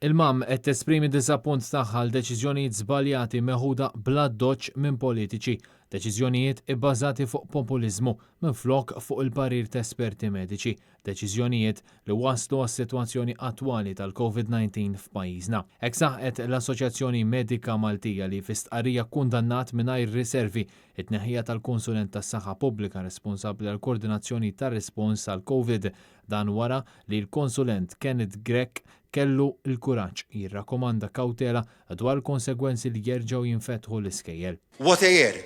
Il-MAM qed tesprimi diżappunt tagħha għal deċiżjonijiet żbaljati meħuda bl-addoċċ minn politiċi, deċiżjonijiet ibbażati fuq populiżmu minflok fuq il-parir t'esperti mediċi, deċiżjonijiet li wasslu għas-sitwazzjoni attwali tal-Covid-19 f'pajjiżna. Hekk saħqet l-Assoċjazzjoni Medika Maltija li fi stqarrija kkundannat mingħajr riservi it-tneħħija tal-konsulent tas-saħħa pubblika responsabbli għall-koordinazzjoni tar-rispons għall-Covid. Dan wara li l-konsulent Kenneth Grech kellu l-kuraġġ jirrakkomanda kawtela dwar il-konsegwenzi li jerġgħu jinfetħu l-iskejjel. What a year!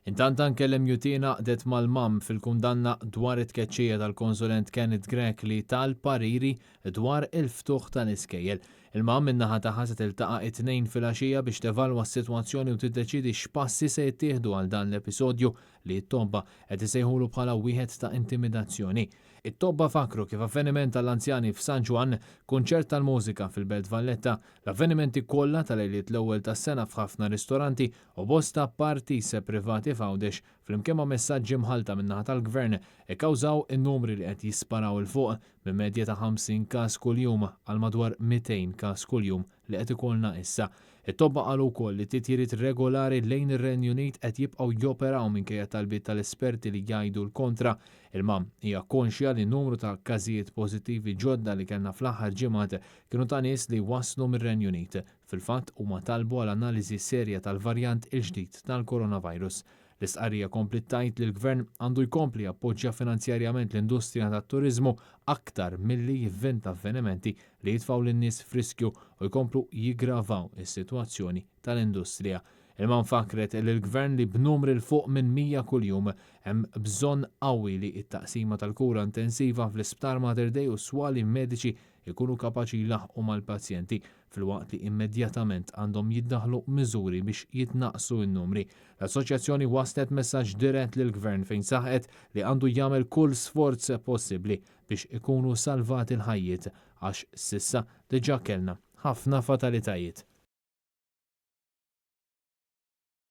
Intant anke l-MUT ngħaqdet mal-MAM fil-kundanna dwar it-tkeċċija tal-konsulent Kenneth Grech li ta l-pariri dwar il-ftuħ tal-iskejjel. Il-MAM min-naħa tagħha se tiltaqa' it-Tnejn filgħaxija biex tevalwa s-sitwazzjoni u tiddeċiedi x'passi se jittieħdu għal dan l-episodju li t-tobba qed isejħulu bħala wieħed ta' intimidazzjoni. It-tobba fakkru kif avveniment għall-anzjani f'San Ġwann, kunċert tal-mużika fil-Belt Valletta, l-avvenimenti kollha ta' lejliet l-ewwel tas-sena f'ħafna ristoranti u bosta parties privati f'Għawdex flimkien ma' messaġġi mħallta min-naħa tal-Gvern ikkawżaw in-numri li qed jisparaw 'il fuq minn medja ta' 50 każ kuljum għal madwar 200 każ kuljum li qed ikollna issa. It-tobba qalu wkoll li titjiriet regolari lejn ir-Renju Unit qed jibqgħu joperaw minkejja talbiet tal-esperti li jgħidu l-kontra. Il-MAM hija konxja li numru ta' każijiet pożittivi ġodda li kellna fl-aħħar ġimgħat kienu ta' nies li waslu mir-Renju Unit. Fil-fatt, huma talbu għal analiżi serja tal-varjant il-ġdid tal-coronavirus. L-istqarrija kompliet tgħid li l-Gvern għandu jkompli jappoġġja finanzjarjament l-industrija tat-turiżmu aktar milli jivvinta avvenimenti li jitfgħu lin-nies f'riskju u jkomplu jiggravaw is-sitwazzjoni tal-industrija. Il-MAM fakkret lill-Gvern li b'numri 'l fuq minn 100 kuljum, hemm bżonn qawwi li t-taqsima tal-kura intensiva fl-Isptar Mater Dei u s-swali mediċi jkunu kapaċi jlaħħqu mal-pazjenti, filwaqt li immedjatament għandhom jiddaħħlu miżuri biex jitnaqqsu n-numri. L-Assoċjazzjoni wasslet messaġġ dirett lill-Gvern fejn saħqet li għandu jagħmel kull sforz possibbli biex ikunu salvati l-ħajjiet għax s'issa diġà kellna ħafna fatalitajiet.